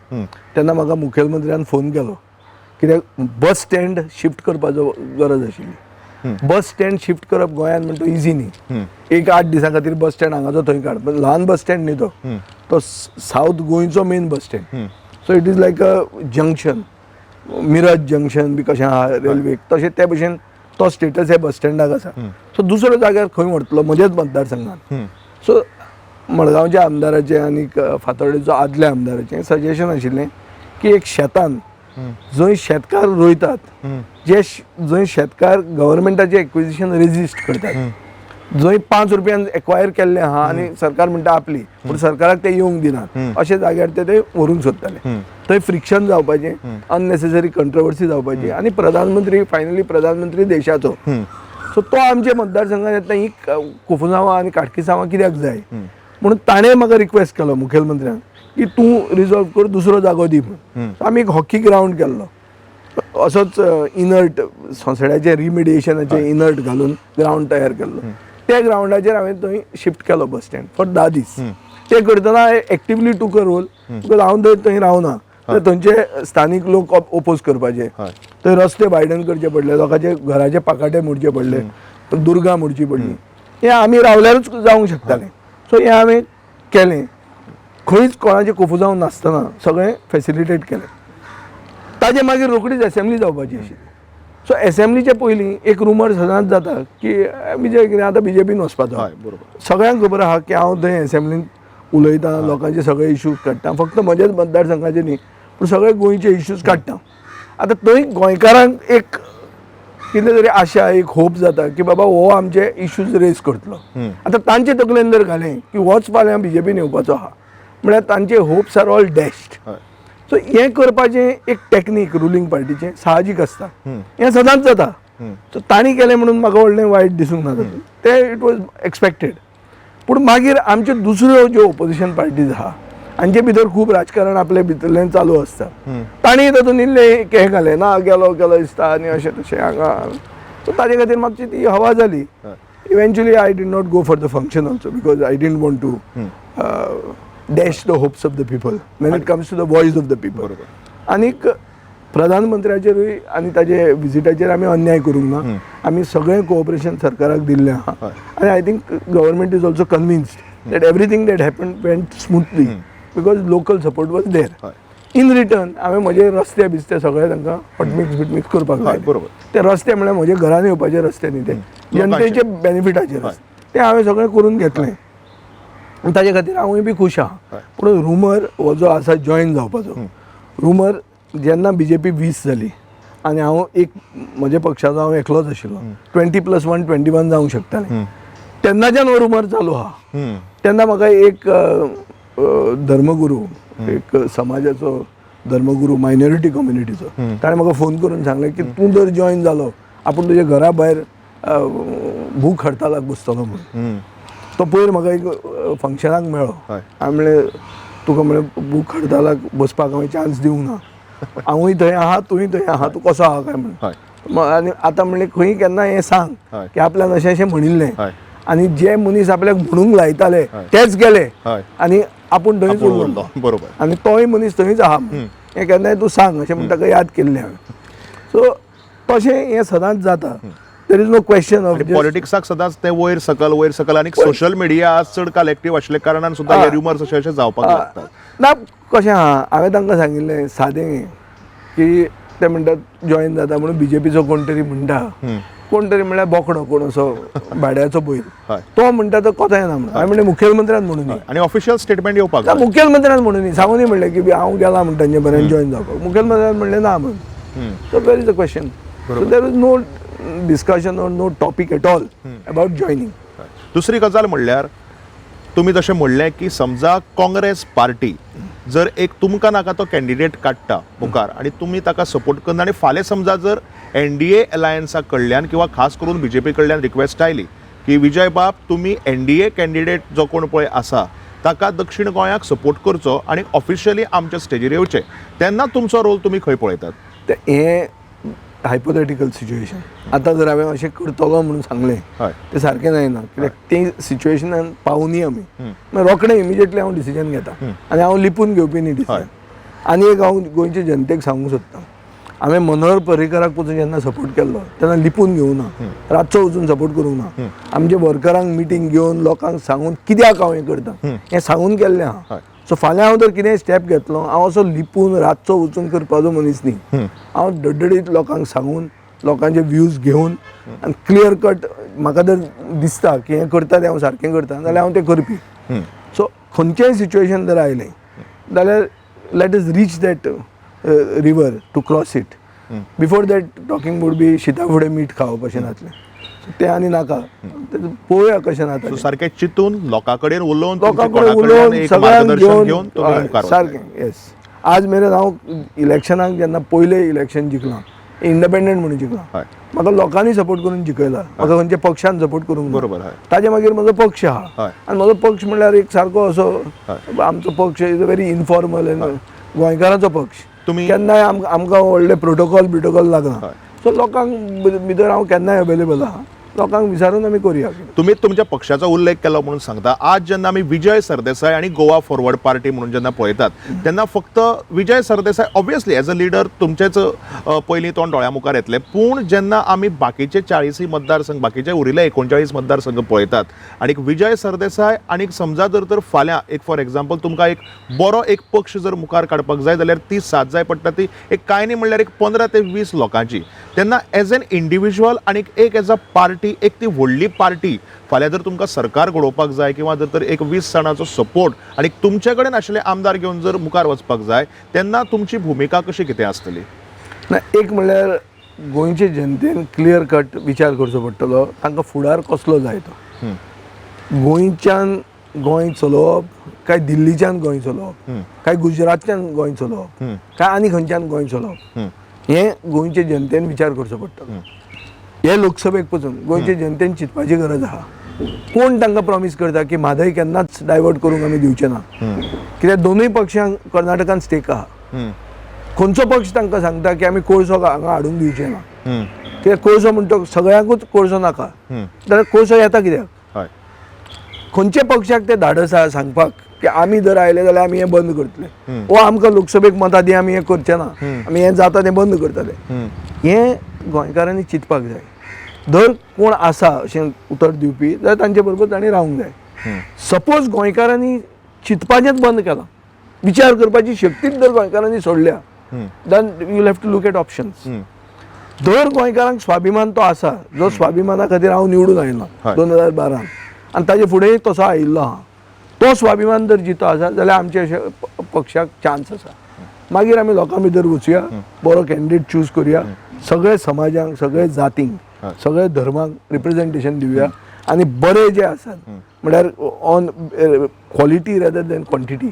B: तेन्ना म्हाका मुखेलमंत्र्यान फोन केलो, कित्याक बस स्टँड शिफ्ट करपाचो गरज आशिल्ली. बस स्टँड शिफ्ट करप गोंयांत म्हणटा इजी न्ही, एक 8 दिसां खातीर बस स्टँड हांगाचो थंय काड, पण ल्हान बस स्टँड न्ही तो, तो सावथ गोंयचो main bus stand. So it is like a junction, Miraj junction बी कशें आहा रेल्वेक तशें ते भशेन तो स्टेटस ह्या बस स्टँडाक आसा. सो दुसऱ्या जाग्यार खंय व्हरतलो म्हज्याच मतदारसंघात. सो मडगांवच्या आमदाराचें आनी फातोर्डेचो आदल्या आमदाराचें सजेशन आशिल्लें की एक शेतान जंय शेतकार रोयतात, जे जंय शेतकार गव्हर्मेंटाचे एक्विजिशन रेजिस्ट करतात, जंय 5 रुपयान एक्वायर केल्लें आहा आनी सरकार म्हणटा आपली, पूण सरकाराक ते येवंक दिनात, अशे जाग्यार ते ते व्हरूंक सोदताले. थंय फ्रिक्शन जावपाचें, अननेसेसरी कंट्रोवर्सी जावपाची आनी प्रधानमंत्री फायनली प्रधानमंत्री देशाचो, सो तो आमच्या मतदारसंघात येतना ही कोफुसांवां आनी काटकिसांवां कित्याक जाय म्हणून ताणें म्हाका रिक्वेस्ट केलो मुखेलमंत्र्यान की तूं रिजॉल्व कर, दुसरो जागो दी म्हणून. आमी एक हॉकी ग्रावंड केल्लो, असोच इनर्ट सोंसड्याचें रिमिडिएशनाचें इनर्ट घालून ग्रावंड तयार केल्लो. त्या ग्रावंडाचेर हांवें थंय शिफ्ट केलो बस स्टँड फॉर 10 दीस. ते करतना I actively took a role because हांव जर थंय रावना तर थंयचे स्थानीक लोक ओपोज करपाचे, थंय रस्ते वायडन करचे पडले, लोकांचे घराचे पाकाटे मोडचे पडले, दुर्गा मोडची पडली. हें आमी रावल्यारूच जावंक शकतालें. सो हें हांवें केलें, खंयच कोणाचें कोफुजांव नासतना सगळें फेसिलिटेट केलें. ताजे मागीर रोखडीच एसेंब्ली जावपाची आशिल्ली. सो एसेंब्लीचे पयलीं एक रुमर सदांच जाता की विजय कितें आतां बीजेपीन वचपाचो.
A: बरोबर.
B: सगळ्यांक खबर आहा की हांव थंय एसेंब्लीन उलयतां, लोकांचे सगळे इश्यूज काडटा, फक्त म्हजेच मतदारसंघाचे न्ही पूण सगळे गोंयचे इश्यूज काडटा. आतां थंय गोंयकारांक एक कितें तरी आशा, एक होप जाता की बाबा हो आमचे इश्यूज रेज करतलो. आतां तांचे तकलेन जर घालें की होच फाल्यां बीजेपीन येवपाचो आहा म्हळ्यार तांचे hopes are all dashed. So हें करपाचें एक टॅक्नीक रुलींग पार्टीचें साहजीक आसता, हें सदांच जाता. सो तांणी केलें म्हणून म्हाका व्हडलें वायट दिसूंक ना तें, it was expected. पूण मागीर आमच्यो दुसऱ्यो ज्यो ओपोजिशन पार्टीज आहा हांचे भितर खूब राजकारण आपले भितरल्यान चालू आसता. तांणी तातूंत इल्लें हें घालें ना, गेलो गेलो दिसता आनी अशें तशें हांगा. सो ताजे खातीर मातशी ती हवा जाली. Eventually I did not go for the function also because I didn't want to dash the hopes of the people when it comes to the voice of the people. आनीक प्रधानमंत्र्याचेरूय आनी ताजे विजिटाचेर आमी अन्याय करूंक ना. आमी सगळें कोऑपरेशन सरकाराक दिल्लें आहा आनी I think government is also convinced that everything that happen went smoothly because local support was there. In return हांवें म्हजे रस्ते बिस्ते सगळे तांकां हॉटमिक्स बिटमिक्स करपाक लायले. ते रस्ते म्हळ्यार म्हजे घरान येवपाचे रस्ते न्ही, ते जनतेचे बेनिफिटाचे रस्ते, ते हांवें सगळें करून घेतलें आनी ताजे खातीर हांवूय बी खूश आहा. पूण रुमर हो जो आसा जॉयन जावपाचो रुमर, जेन्ना बीजेपी 20 जाली आनी हांव एक म्हज्या पक्षाचो हांव एकलोच आशिल्लो, 20 + 1 21 जावंक शकतालें, तेन्नाच्यान हो रुमर चालू आहा. तेन्ना म्हाका एक धर्मगुरू, एक समाजाचो धर्मगुरू, मायनॉरिटी कम्युनिटीचो, ताणें म्हाका फोन करून सांगलें की तूं जर जॉयन जालो आपूण तुज्या घरा भायर भूक हडतालाक बसतलो म्हणून. तो पयर म्हाका एक फंक्शनाक मेळ्ळो. हांवें म्हणलें तुका म्हणलें भूक हडतालाक बसपाक हांवें चान्स दिवंक ना, हांवूय थंय आहा, तूंय थंय आहा, तूं कसो आहा काय म्हणून. आनी आतां म्हणलें खंय केन्ना हें सांग की आपल्यान अशें अशें म्हणिल्लें आनी जे मनीस आपल्याक म्हणूंक लायताले तेच गेले आनी आपूण थंयच उरलो. आनी तोय मनीस थंयच आहा, हें केन्नाय तूं सांग अशें म्हण ताका याद केल्लें हांवें. सो तशें हें सदांच जाता, there is no question of
A: पॉलिटिक्साक सदांच ते वयर सकल वयर सकल आनी सोशल मिडिया आज चड काल एक्टीव आशिल्ल्या कारणान सुद्दां हे रुमर्स अशे अशे जावपाक लागतात.
B: ना, कशें आहा, हांवें तांकां सांगिल्लें सादें की ते म्हणटात जॉयन जाता म्हणून बीजेपीचो कोण तरी म्हणटा, कोण तरी म्हणल्यार बोकडो कोण असो भाड्याचो बैल, तो म्हणटा तो कोता येना म्हणून. हांवें म्हणलें मुखेलमंत्र्यान म्हणून न्ही.
A: आनी ऑफिशियल स्टेटमेंट येवपाक जाय.
B: मुखेलमंत्र्यान म्हणून न्ही, सांगून म्हणलें की हांव गेला म्हण तांचे बरें जॉयन जावपाक, मुखेलमंत्र्यान म्हणलें ना म्हणून. So where is the question? So there is no discussion or no topic at all about joining.
A: दुसरी गजाल म्हणल्यार तुमी जशें म्हणलें की समजा काँग्रेस पार्टी जर एक तुमकां नाका तो कॅन्डिडेट काडटा मुखार आनी तुमी ताका सपोर्ट करना आनी फाल्यां समजा जर एनडीए अलायन्सा कडल्यान किंवा खास करून बीजेपी कडल्यान रिक्वेस्ट आयली की विजय बाब तुमी एनडीए कॅन्डिडेट जो कोण पळय आसा ताका दक्षिण गोंयाक सपोर्ट करचो आनी ऑफिशियली आमच्या स्टेजीर येवचें, तेन्ना तुमचो रोल तुमी खंय पळयतात?
B: ते हें हायपोथेटिकल सिच्युएशन. आतां जर हांवें अशें करतलो म्हणून सांगलें तें सारकें जायना, कित्याक ते सिच्युएशनान पावनी आमी. मागीर रोखडें इमिजिएटली हांव डिसिजन घेता आनी हांव लिपून घेवपी न्ही डिसिजन. आनी एक हांव गोंयचे जनतेक सांगूंक सोदतां, हांवें मनोहर पर्रीकराक पसून जेन्ना सपोर्ट केल्लो तेन्ना लिपून घेवना, रातचो वचून सपोर्ट करूंक ना. आमच्या वर्करांक मिटींग घेवन लोकांक सांगून कित्याक हांव हें करता हें सांगून केल्लें आहा. सो फाल्यां हांव जर कितेंय स्टेप घेतलो, हांव असो लिपून रातचो वचून करपाचो मनीस न्ही. हांव डड्डडीत लोकांक सांगून, लोकांचे व्यूज घेवन आनी क्लियर कट म्हाका जर दिसता की हें करता तें हांव सारकें करता जाल्यार हांव तें करपी. सो खंयचेंय सिच्युएशन जर आयलें जाल्यार let us reach that river to cross it. Before that talking would be शिता फुडें मीठ खावप अशें जातलें. सो तें आनी नाका, पळोवया कशें जाता.
A: सो सारकें चिंतून, लोकां कडेन उलोवन,
B: लोकां कडेन उलोवन, सगळ्यांक
A: घेवन तुमी मुखार.
B: सारकें, येस. आज मेरेन हांव इलेक्शनाक जेन्ना पयलें इलेक्शन जिखलां, इंडिपेंडंट म्हणून जिखलां, म्हाका लोकांनी सपोर्ट करून जिखयला, म्हाका खंयच्या पक्षान सपोर्ट करूंक.
A: बरोबर.
B: ताजे मागीर म्हजो पक्ष आहा आनी म्हजो पक्ष म्हणल्यार एक सारको असो आमचो पक्ष is a very informal and गोंयकारांचो पक्ष.
A: तुमी
B: केन्नाय आमकां व्हडले प्रोटोकॉल बिटोकॉल लागना. सो लोकांक भितर हांव केन्नाय अवेलेबल आहा, लोकांक विचारून आमी करुया.
A: तुमी तुमच्या पक्षाचो उल्लेख केलो म्हणून सांगता, आज जेन्ना आमी विजय सरदेसाय आनी गोवा फॉरवर्ड पार्टी म्हणून जेन्ना पळयतात तेन्ना फक्त Vijay Sardesai obviously as a leader तुमचेच पयलीं तोंड दोळ्या मुखार येतलें, पूण जेन्ना आमी बाकीचे 40 मतदारसंघ, बाकीचे उरिल्ले 39 मतदारसंघ पळयतात आनी विजय सरदेसाय आनी समजा जर तर फाल्यां एक फॉर एग्जाम्पल तुमकां एक बरो एक पक्ष जर मुखार काडपाक जाय जाल्यार ती साथ जाय पडटा ती एक कांय न्ही म्हणल्यार एक 15 ते 20 लोकांची. तेन्ना एज एन इंडिविज्युअल आनी एक एज अ पार्टी, एक ती व्हडली पार्टी फाल्यां जर तुमकां सरकार घडोवपाक जाय किंवा जर तर एक 20 जाणांचो सपोर्ट आनी तुमचे कडेन आशिल्ले आमदार घेवन जर मुखार वचपाक जाय तेन्ना तुमची भुमिका कशी कितें आसतली?
B: ना, एक म्हणल्यार गोंयचे जनतेन क्लियर कट विचार करचो पडटलो, तांकां फुडार कसलो जाय तो. गोंयच्यान गोंय चलोवप काय दिल्लीच्यान गोंय चलोवप, काय गुजरातच्यान गोंय चलोवप, काय आनी खंयच्यान गोंय चलोवप, हें गोंयचे जनतेन विचार करचो पडटलो. हे लोकसभेक पसून गोंयचे जनतेन चिंतपाची गरज आहा. कोण तांकां प्रॉमीस करता की म्हादय केन्नाच डायवर्ट करूंक आमी दिवचे ना, कित्याक दोनूय पक्षांक कर्नाटकान स्टेक आहा. खंयचो पक्ष तांकां सांगता की आमी कोळसो हांगा हाडूंक दिवचे ना, कित्याक कोळसो म्हणटा सगळ्यांकूच कोळसो नाका, जाल्यार कोळसो येता कित्याक? खंयच्या पक्षाक ते धाडस आहा सांगपाक की आमी जर आयले जाल्यार आमी हें बंद करतले, वो आमकां लोकसभेक मतां दी, आमी हें करचे ना, आमी हें जाता तें बंद करतले? हें गोंयकारांनी चिंतपाक जाय. जर कोण आसा अशें उतर दिवपी जाल्यार तांचे बरोबर तांणी रावंक जाय. सपोज गोंयकारांनी चिंतपाचेंच बंद केलां, विचार करपाची शक्तीच जर गोंयकारांनी सोडल्या, then you have to look at options. दर गोंयकारांक स्वाभिमान तो आसा, जो स्वाभिमाना खातीर हांव निवडून आयलो 2012 आनी ताजे फुडें तसो आयिल्लो आहा, तो स्वाभिमान जर जितो आसा जाल्यार आमचे अशे पक्षाक चान्स आसा. मागीर आमी लोकां भितर वचुया, बरो कॅन्डिडेट चूज करुया, सगळे समाजांक, सगळे जातींक, सगळे धर्मांक रिप्रेजेंटेशन दिवया आनी बरे जे आसात म्हळ्यार on quality rather than quantity,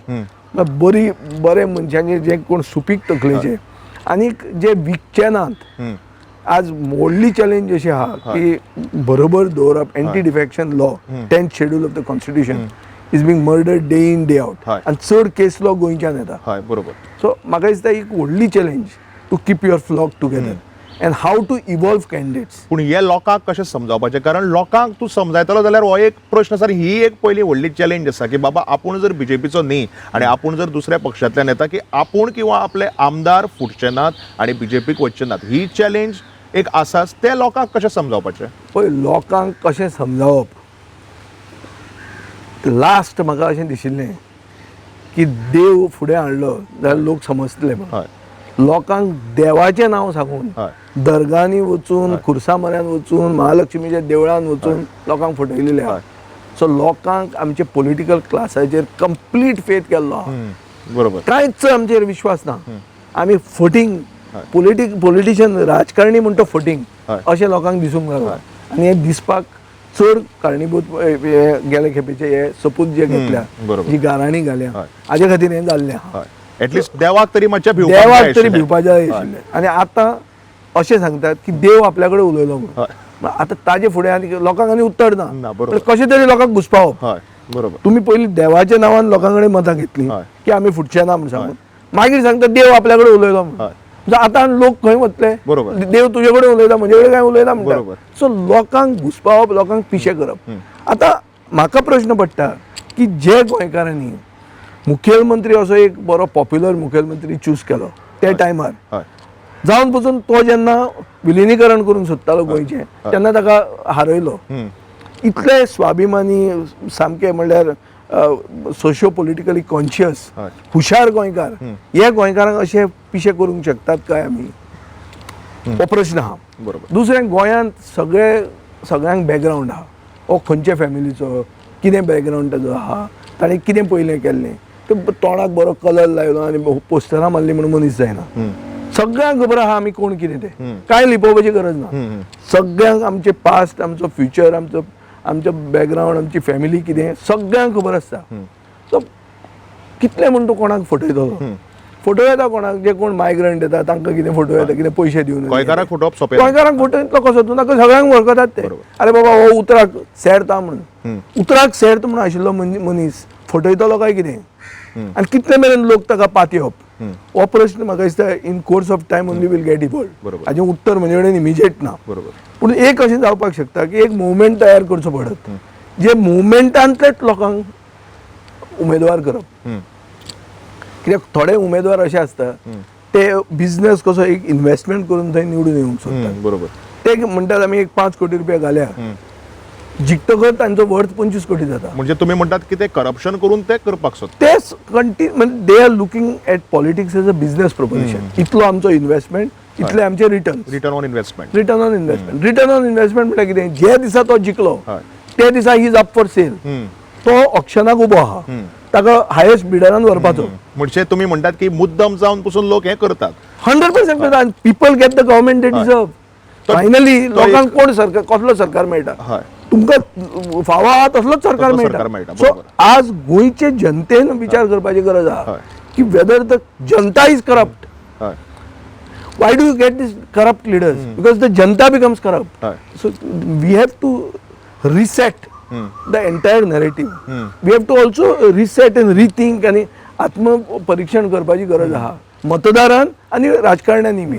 B: बरी बरे मनशांचे जे कोण सुपीक तकलेचे आनीक जे विकचे नात. आज व्हडली चॅलेंज अशी आहा की बरोबर दवरप anti defection law, 10th schedule of the constitution is being murdered day in day out, आनी चड केस लॉ गोंयच्यान येता.
A: बरोबर.
B: सो म्हाका दिसता एक व्हडली challenge to keep your flock together and how to evolve candidates.
A: पूण हे लोकांक कशें समजावपाचें? कारण लोकांक तूं समजायतलो जाल्यार हो एक प्रश्न आसा, ही एक पयली व्हडली चॅलेंज आसा की बाबा आपूण जर बीजेपीचो न्ही आनी आपूण जर दुसऱ्या पक्षांतल्यान येता की आपूण किंवा आपले आमदार फुटचे नात आनी बीजेपीक वचचे नात, ही चॅलेंज एक आसाच. ते लोकांक कशें समजावपाचें?
B: पळय, लोकांक कशें समजावप, लास्ट म्हाका अशें दिशिल्लें की देव फुडें हाडलो जाल्यार लोक समजतले म्हणून. लोकांक देवाचें नांव सांगून दर्गांनी वचून, खुर्सा म्हऱ्यान वचून, महालक्ष्मीच्या देवळान वचून लोकांक फटयलेले आहा. सो लोकांक आमचे पॉलिटिकल क्लासाचेर कंप्लीट फेथ केल्लो आहा.
A: बरोबर.
B: कांयच आमचेर विश्वास ना. आमी फटींग पॉलिटिशियन, राजकारणी म्हणटा फटींग अशें लोकांक दिसूंक लागलां. आनी हें दिसपाक चड कारणीभूत गेले खेपेचे हे सपूत जे घेतल्या, जी गाराणी घाल्या, हाजे खातीर हें जाल्लें आहा.
A: एटलिस्ट देवाक तरी मातशें
B: देवाक तरी भिवपाचें आशिल्लें. आनी आतां अशें सांगतात की देव आपल्या कडेन उलयलो म्हणून. आतां ताजे फुडें आनी लोकांक आनी उत्तर ना, कशें तरी लोकांक घुसपावप.
A: बरोबर.
B: तुमी पयलीं देवाच्या नांवान लोकां कडेन मतां घेतलीं की आमी फुटचे ना म्हूण सांगून, मागीर सांगता देव आपल्या कडेन उलयलो म्हणून. आतां लोक खंय वतले? देव तुजे कडेन उलयता, म्हजे कडेन कांय उलयना म्हणटा. सो लोकांक घुसपावप, लोकांक पिशें करप. आतां म्हाका प्रश्न पडटा की जे गोंयकारांनी मुखेलमंत्री असो एक बरो पॉप्युलर मुखेलमंत्री चूज केलो त्या टायमार जावन पसून तो जेन्ना विलिनीकरण करूंक सोदतालो गोंयचें तेन्ना ताका हारयलो. इतले स्वाभिमानी, सामके म्हणल्यार सोशियो पॉलिटिकली कॉन्शियस हुशार गोंयकार, हे गोंयकारांक अशे पिशे करूंक शकतात काय आमी? हो प्रश्न आहा.
A: बरोबर.
B: दुसरें, गोंयांत सगळ्यांक बॅकग्रावंड आहा. हो खंयच्या फॅमिलीचो, कितें बॅकग्रावंड ताजो आहा, ताणें कितें पयलें केल्लें, ते तोंडाक बरो कलर लायलो आनी पोस्टरां मारली म्हणून मनीस जायना. सगळ्यांक खबर आहा आमी कोण कितें तें, कांय लिपोवपाची गरज ना. सगळ्यांक आमचे पास्ट, आमचो फ्युचर, आमचो आमचो बॅकग्रावंड, आमची फॅमिली कितें, सगळ्यांक खबर आसता. सो कितले म्हूण तूं कोणाक फटयतलो? फटो येता कोणाक, जे कोण मायग्रंट येता तांकां कितें फटो येता, कितें पयशे दिवन.
A: गोंयकाराक फटोवप सोंपें.
B: गोंयकारांक फटो कसो? तूं ताका सगळ्यांक वळखतात ते. अरे बाबा, हो उतराक सेर्त म्हणून, उतराक सेर्त म्हणून आशिल्लो मनीस फटयतलो काय कितें? आनी कितले मेरेन लोक ताका पातयेवप, हो प्रश्न म्हाका दिसता in course of time only will get evolve. हाजें उत्तर म्हजे कडेन इमिजिएट ना. पूण एक अशें जावपाक शकता की एक मुवमेंट तयार करचो पडत, जे मुवमेंटांतलेच लोकांक उमेदवार करप. कित्याक थोडे उमेदवार अशे आसता, ते बिझनेस कसो एक इन्व्हेस्टमेंट करून थंय निवडून येवंक सोदतात. ते म्हणटात आमी एक 5 कोटी रुपया घाल्या, जिखतकच तांचो वर्थ 25 कोटी जाता.
A: म्हणजे तुम्ही म्हणटात की ते करप्शन करून ते करपाक सोदतात.
B: तेच कंटिन्यू, म्हणजे they are looking at politics as a business proposition. इतलो आमचो इन्व्हेस्टमेंट, इतले आमचे return.
A: Return on investment.
B: Return on investment. Return on investment म्हळ्यार कितें? जे दिसा तो जिखलो ते दिसा he is up for sale. तो ऑक्शनाक उबो आहा, ताका हायेस्ट बिडरान व्हरपाचो.
A: म्हणजे तुम्ही म्हणटात की मुद्दम जावन पसून लोक हे करतात.
B: 100% करता. People get the government they deserve finally. लोकांक कोण सरकार, कसलो सरकार मेळटा, तुमकां फावो आहा तसलोच सरकार
A: तसलो
B: मेळटा.
A: सरकार मेळटा,
B: सो आज गोंयचे जनतेन विचार करपाची गरज आहा की whether the Janata is corrupt. Why do you get these corrupt leaders? Because the Janata becomes corrupt. So we have to reset the entire narrative. We have to also reset and rethink आणि आत्मपरीक्षण करपाची गरज आहा मतदारान आनी राजकारण्यांनी बी,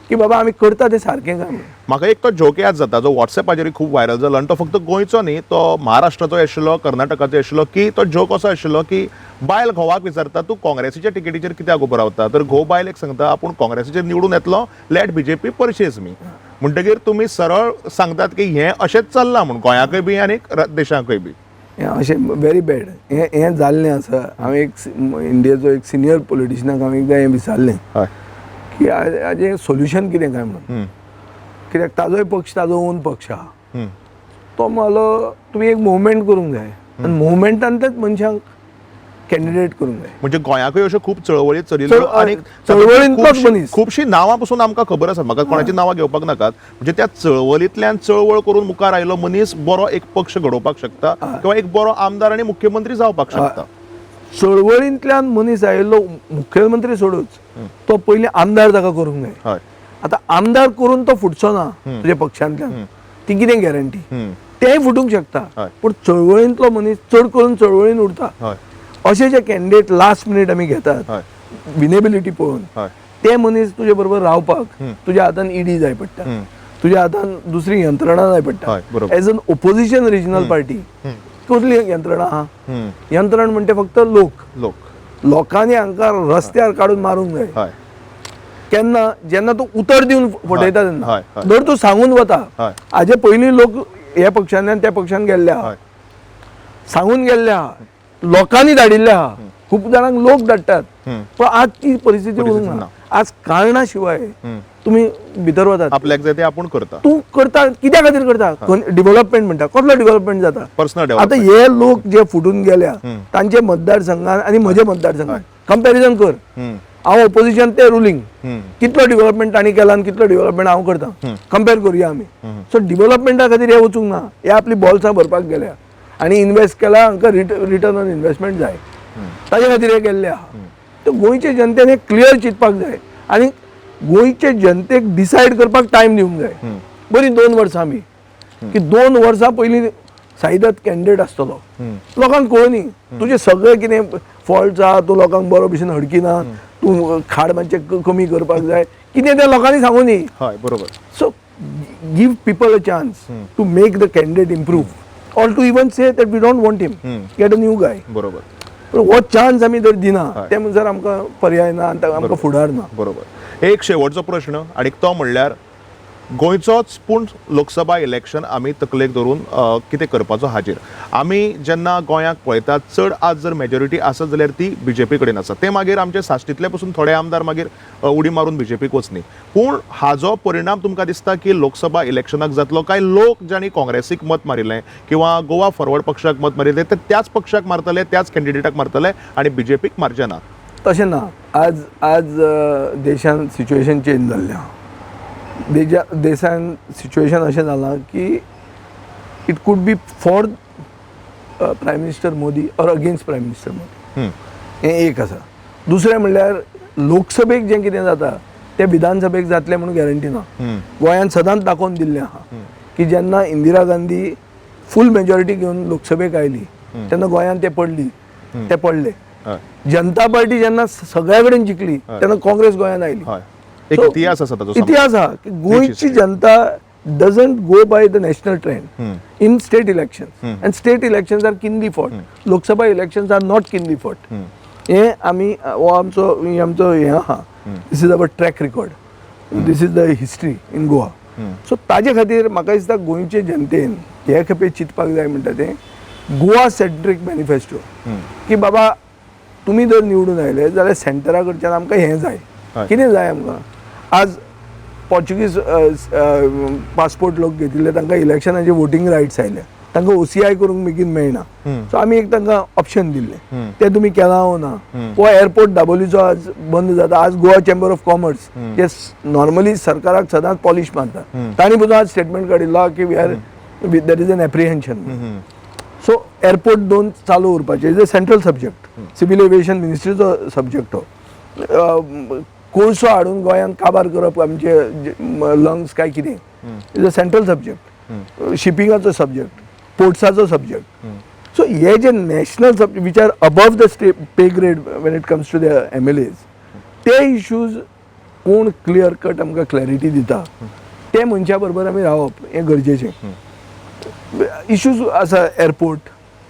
B: की बाबा आमी करता ते सारकें काय म्हणून.
A: म्हाका एक तो जोक याद जाता, जो वॉट्सॅपाचेर खूब व्हायरल जालो आनी तो फक्त गोंयचो न्ही, तो महाराष्ट्राचो आशिल्लो, कर्नाटकाचो आशिल्लो, की तो जोक असो आशिल्लो की बायल घोवाक विचारता, तूं काँग्रेसीच्या टिकेटीचेर कित्याक उबो रावता? तर घोव बायलेक सांगता, आपूण काँग्रेसीचेर निवडून येतलो, let BJP purchase me. म्हणटगीर तुमी सरळ सांगतात की हें अशेंच चल्लां म्हूण गोंयाकय बी आनी देशाकय बी.
B: हें अशें व्हेरी बॅड हें हें जाल्लें आसा. हांवें एक इंडियेचो एक सिनियर पॉलिटिशनाक हांवें एकदां हें विचारलें की हाजें सोल्युशन कितें काय म्हणून, कित्याक ताजोय पक्ष ताजो ओन पक्ष आहा. तो म्हणलो, तुमी एक मुवमेंट करूंक जाय आनी मुवमेंटांतलेच मनशांक कॅन्डिडेट करूंक जाय.
A: म्हणजे गोंयाकय अश्यो खूब चळवळी चलिल्ल्यो आनी
B: चळवळींतलोच मनीस.
A: खुबशीं नांवां पसून आमकां खबर आसा, म्हाका कोणाची नांवां घेवपाक नाकात. म्हणजे त्या चळवळींतल्यान चळवळ करून मुखार आयलो मनीस बरो एक पक्ष घडोवपाक शकता किंवा एक बरो आमदार आनी मुख्यमंत्री जावपाक शकता.
B: चळवळींतल्यान मनीस आयिल्लो मुखेलमंत्री सोडूच, तो पयलीं आमदार ताका करूंक जाय. आतां आमदार करून तो फुटचो ना तुज्या पक्षांतल्यान, ती कितें गॅरंटी? तेय फुटूंक शकता. पूण चळवळींतलो मनीस चड करून चळवळीन उरता. अशे जे कॅन्डिडेट लास्ट मिनीट आमी घेतात विनेबिलिटी पळोवन, ते मनीस तुजे बरोबर रावपाक तुज्या हातान ईडी जाय पडटा, तुज्या हातान दुसरी यंत्रणा जाय पडटा.
A: हय, बरोबर.
B: As an opposition regional party कसली यंत्रणा आहा? यंत्रण म्हणटे फक्त लोक.
A: लोक.
B: लोकांनी हांकां रस्त्यार काडून मारूंक जाय. केन्ना? जेन्ना तूं उतर दिवन फटयता तेन्ना.
A: हय, हय.
B: जर तूं सांगून वता, हाजे पयलीं लोक ह्या पक्षांतल्यान त्या पक्षान गेल्ले आहा, सांगून गेल्ले आहा, लोकांनी धाडिल्ले आहा. खूब जाणांक लोक धाडटात, पण आज ती परिस्थिती उरूंक ना. आज कारणा शिवाय तुमी भितर वतात.
A: आपल्याक जाय ते आपूण करता.
B: तूं करता, कित्या खातीर करता? डेव्हलपमेंट म्हणटा, कसलो डेव्हलपमेंट जाता?
A: पर्सनल
B: आता
A: डेव्हलपमेंट.
B: हे लोक जे फुटून गेल्या तांचे मतदारसंघान आनी म्हजे मतदारसंघान कंपॅरिजन कर. हांव ओपोजिशन, ते रुलींग. कितलो डेव्हलपमेंट तांणी केला आनी कितलो डेव्हलपमेंट हांव करता, कंपेर करुया आमी. सो डेव्हलपमेंटा खातीर हे वचूंक ना, हे आपली बॉल्सां भरपाक गेल्या आनी इन्वेस्ट केला, हांकां रिटर्न ऑन इन्वेस्टमेंट जाय, ताजे खातीर हे गेल्ले आहा. तर गोंयचे जनतेन हे क्लियर चिंतपाक जाय आनी गोंयचे जनतेक डिसायड करपाक टायम दिवंक जाय. बरी 2 वर्सां आमी की 2 वर्सां पयलीं साईदत्त कॅन्डिडेट आसतलो, लोकांक कळनी तुजें सगळें कितें फॉल्ट आहा, तूं लोकांक बरो भशेन हडकिना, तूं खाड मातशें कमी करपाक जाय, कितें तें लोकांनी सांगू न्ही.
A: हय बरोबर
B: So give people a chance to make the candidate improve or to even say that we don't want him, get a new guy. पण हो चान्स आमी जर दिना, ते म्हणसर आमकां पर्याय ना आनी आमकां फुडार ना.
A: बरोबर. एक शेवटचो प्रश्न आनी तो म्हणल्यार गोंयचोच पूण लोकसभा इलेक्शन आमी तकलेक धरून कितें करपाचो हाजेर आमी जेन्ना गोंयाक पळयतात, चड आज जर मेजॉरिटी आसत जाल्यार ती बीजेपी कडेन आसा. ते मागीर आमचे साश्टींतले पसून थोडे आमदार मागीर उडी मारून बीजेपीक वचनी. पूण हाजो परिणाम तुमकां दिसता की लोकसभा इलेक्शनाक जातलो काय लोक जांणी काँग्रेसीक मत मारिल्लें किंवा गोवा फॉरवर्ड पक्षाक मत मारिल्लें ते त्याच पक्षाक मारतले, त्याच कॅन्डिडेटाक मारतले आनी बीजेपीक मारचे ना?
B: तशें ना. आज आज देशान सिच्युएशन चेंज जाल्लें आहा. देशान सिच्युएशन अशें जालां की it could be for Prime Minister Modi or against Prime Minister Modi. हें एक आसा. दुसरें म्हणल्यार लोकसभेक जें कितें जाता तें विधानसभेक जातलें म्हणून गॅरंटी ना. गोंयान सदांच दाखोवन दिल्लें आहा की जेन्ना इंदिरा गांधी फूल मेजॉरिटी घेवन लोकसभेक आयली तेन्ना गोंयान ते पडली, ते पडले. जनता पार्टी जेन्ना सगळ्या कडेन जिखली तेन्ना काँग्रेस गोंयान आयली.
A: हय, एक
B: So,
A: इतिहास आसा ताचो.
B: इतिहास आहा की गोंयची जनता doesn't go by the national trend in state election, and state elections are keenly fought. Lok Sabha elections are not keenly fought. हे आमी हो आमचो, हे आमचो हें आहा. This is our track record, this is the history in Goa. So ताजे खातीर म्हाका दिसता गोंयचे जनतेन हे खेपे चिंतपाक जाय म्हणटा तें गोवा सेंट्रीक मॅनिफेस्टो, की बाबा तुमी जर निवडून आयले जाल्यार सेंटरा कडच्यान आमकां हें जाय. कितें जाय आमकां? आज पोर्चुगीज पासपोर्ट लोक घेतिल्ले, तांकां इलेक्शनाचे वोटींग रायट्स आयले, तांकां ओसीआय करूंक बेगीन मेळना. सो आमी एक तांकां ऑप्शन दिल्लें, तें तुमी केलां वो ना. हो एअरपोर्ट दाबोलीचो आज बंद जाता. आज Goa chamber of commerce J normally सरकाराक सदांच पॉलिश मारता, तांणी सुद्दां आज स्टेटमेंट काडिल्लो की we are there is an apprehension. So airport दोन चालू उरपाचे is a central subject, civil aviation मिनिस्ट्रीचो subject हो. कोळसो हाडून गोंयांत काबार करप आमचे लंग्स काय कितें is a central subject. शिपिंगाचो subject, पोर्ट्साचो subject. So हे जे national subject which are above the state pay grade when it comes to the MLAs, ते इश्यूज कोण क्लियर कट आमकां क्लॅरिटी दिता ते मनशा बरोबर आमी रावप हें गरजेचें. इश्यूज आसा एअरपोर्ट,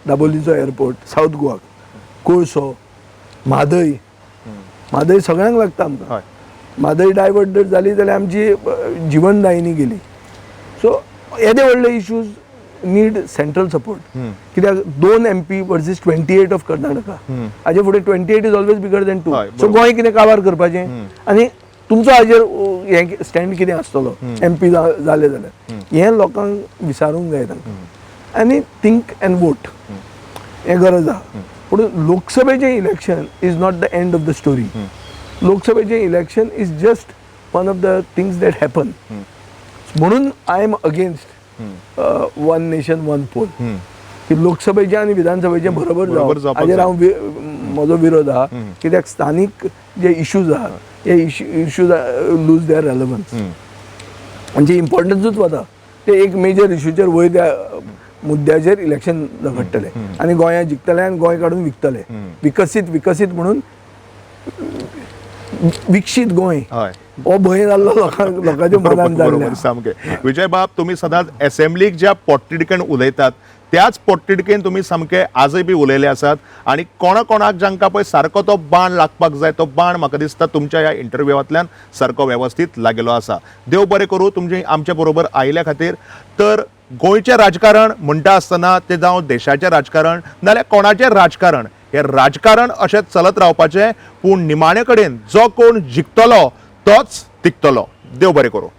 B: दाबोलीचो एअरपोर्ट, सावथ गोवाक कोळसो, म्हादय. म्हादय सगळ्यांक लागता आमकां. म्हादय डायवर्ट जर जाली जाल्यार आमची जिवनदायिनी गेली. सो येदे व्हडले इश्यूज नीड सेंट्रल सपोर्ट, कित्याक दोन MP versus 28 of Karnataka. हाजे फुडें 28 is always bigger than two. So Goa कितें काबार करपाचें आनी तुमचो हाजेर हें स्टँड कितें आसतलो एमपी जाले जाल्यार, हें लोकांक विचारूंक जाय तांकां आनी थिंक एंड वोट हें गरज आहा. पूण लोकसभेचें election is not the end of the story. लोकसभेचें election is just one of the things that happen. म्हणून I am against one nation one poll, की लोकसभेचें आनी विधानसभेचें बरोबर
A: बरोबर
B: जावप
A: जावपाक
B: हाजेर
A: जाय.
B: हांव म्हजो विरोध आहा, कित्याक स्थानीक जे इश्यूज आहा हे issues lose there relevance, म्हणजे इम्पॉर्टन्सूच वता. ते एक मेजर इश्यूचेर वयर त्या मुद्द्याचेर इलेक्शन झगडटले आनी गोंया जिखतले आनी गोंय काडून विकतले. विकसीत विकसीत म्हणून विकसीत गोंय हो भंय जाल्लो लोकांक, लोकांच्या मनान जाल्लें
A: बरोबर, सामकें. विजय बाब, तुमी सदांच एसेंब्लीक ज्या पोटतिडकेन उलयतात त्याच पोटतिडकेन तुमी सामके आजय बी उलयले आसात आनी कोणा कोणाक जांकां पळय सारको तो बाण लागपाक जाय तो बाण म्हाका दिसता तुमच्या ह्या इंटरव्यूवांतल्यान सारको वेवस्थीत लागिल्लो आसा. देव बरें करूं तुमचे आमच्या बरोबर आयिल्ल्या खातीर. तर गोंयचें राजकारण म्हणटा आसतना तें जावं देशाचें राजकारण नाल्यार कोणाचें राजकारण, हें राजकारण अशें चलत रावपाचें, पूण निमाणे कडेन जो कोण जिखतलो तोच तिगतलो. देव बरें करूं.